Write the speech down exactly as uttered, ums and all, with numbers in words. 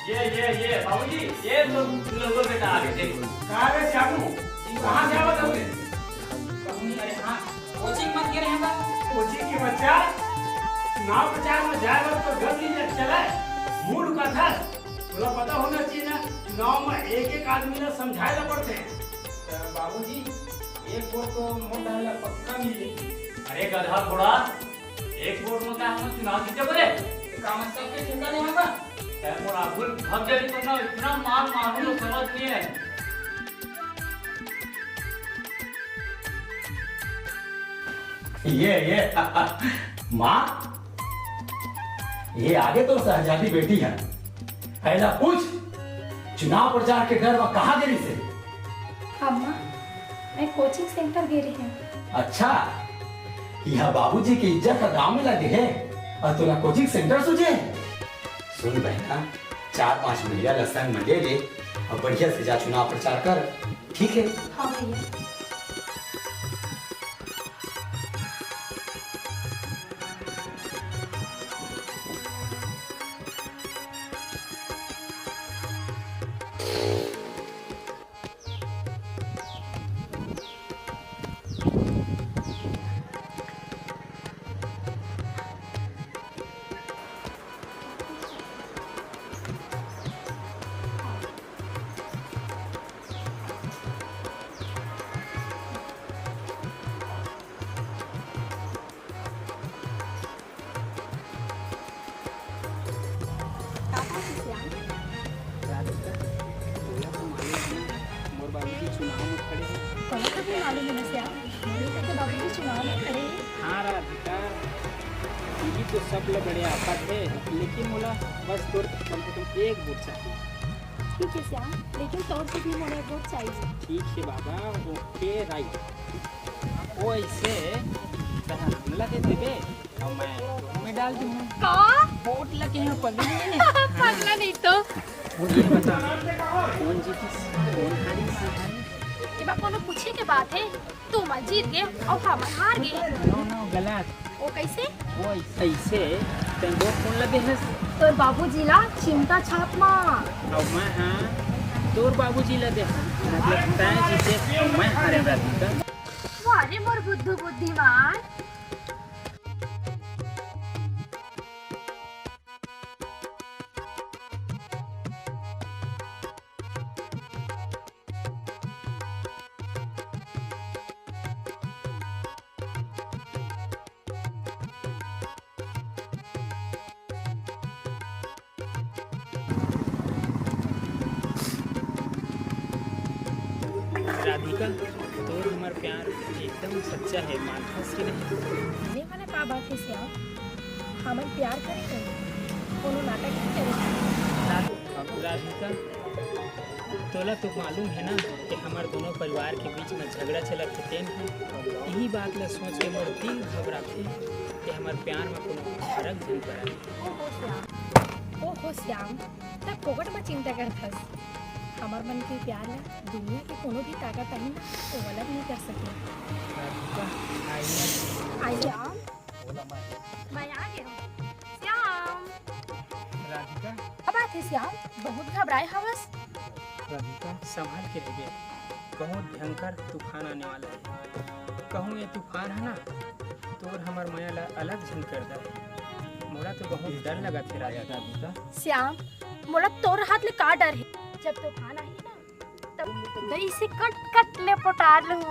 ये, ये, ये, बाबूजी, ये तो दुल्हन बेटा आ गए, देखो। का रे श्यामू, तू कहाँ जावत हवे? कहूँ नहीं, अरे हाँ, कोचिंग मत गे रहे हैं बा। कोचिंग के बच्चा, चुनाव प्रचार में जाए बर तो गन नहीं चला है। मूड का था, तोला पता होना चाहिए ना, चुनाव में एक-एक आदमी ला समझाए ला पड़थे। त बाबूजी, एक वोट तो मोर डाल ला पक्का मिले। अरे गधा घोड़ा, एक वोट में का हम चुनाव जीत जाबो रे? त का मैं सबके ठेका ले हूँ का? तैं मोर आगू भग जाबे त ना, इतना मार मारू तो समझ नहीं है। ये, ये, माँ, ये आगे तो शहजादी बेटी है। पहला पूछ, चुनाव प्रचार के डर में कहाँ गिरी से? अम्मा, मैं कोचिंग सेंटर गे रही हूँ। अच्छा, यह बाबूजी की इज्जत का दाव में लगे है और तोला कोचिंग सेंटर सूझे? सुन बहना, चार पांच भैया ला संग में ले ले और बढ़िया से जा चुनाव प्रचार कर, ठीक है? हाँ भैया। का बात हे श्याम? राधिका, तोला तो मालूम हे ना, मोर बाबूजी चुनाव में खड़े हे। तोला तो भी मालूम हे ना श्याम, मोर तो बाबूजी चुनाव में खड़े हे। हाँ राधिका, टीवी तो सब ले बड़े आफत हे, लेकिन मोला बस तोर कम से कम एक वोट चाहिए। ठीक हे श्याम, लेकिन तोर से भी मोला एक वोट चाहिए। ठीक हे बाबा, ओके राइट। ओ ऐसे तैं हमला दे देबे, अउ मैं, मैं डाल दूंगा। का? वोट लगे हैं पगली। पगला नहीं तो। ये बता, कौन जीतिस, कौन हारिस? एमा कोनो पूछे के बात हे? तुमन जीत गे अउ हमन हार गे। नो, नो, गलत। ओ कैसे? ओ ऐसे, तैं वोट कोन ला देहस? तोर बाबूजी ला चिमटा छाप मा। अउ मैं, हाँ, तोर बाबूजी ला देहस। मतलब तैं जीते, मैं हारे रहती। वाह रे मोर बुद्धू बुद्धिमान। राधिका, तोर हमर प्यार एकदम सच्चा हे, मानथस कि नहीं? ये वाला का बात हे श्याम? हमन प्यार करे हन, कोनो नाटक नहीं करे हन। राधिका, तोला तो मालूम हे ना कि हमर दोनों परिवार के बीच में झगड़ा चलत हे, तेन ह। यही बात ला सोच के मोर दिल घबराथे कि हमर प्यार में कोनो फरक झन पड़े। ओहो श्याम, ओहो श्याम, तैं फोकट में चिंता करथस। हमर मन के प्यार ला दुनिया के कोनो भी ताकत आही ना, वो अलग नहीं कर सके। राधिका, आई ना। आई श्याम। बोला मैं। मैं आ गया हूँ। श्याम। राधिका। अब आते श्याम, बहुत घबराए हवस। राधिका, संभल के रहिबे। बहुत भयंकर तूफान आने वाला हे। कहूँ ये तूफान हे ना, तोर हमर मया ला अलग झन कर दे। मोला तो बहुत डर लगत हे राधिका। श्याम, मोला तोर हाथ ले का डर हे? जब तूफान आही ना, तब दही से कट कट ले पोटार लूं।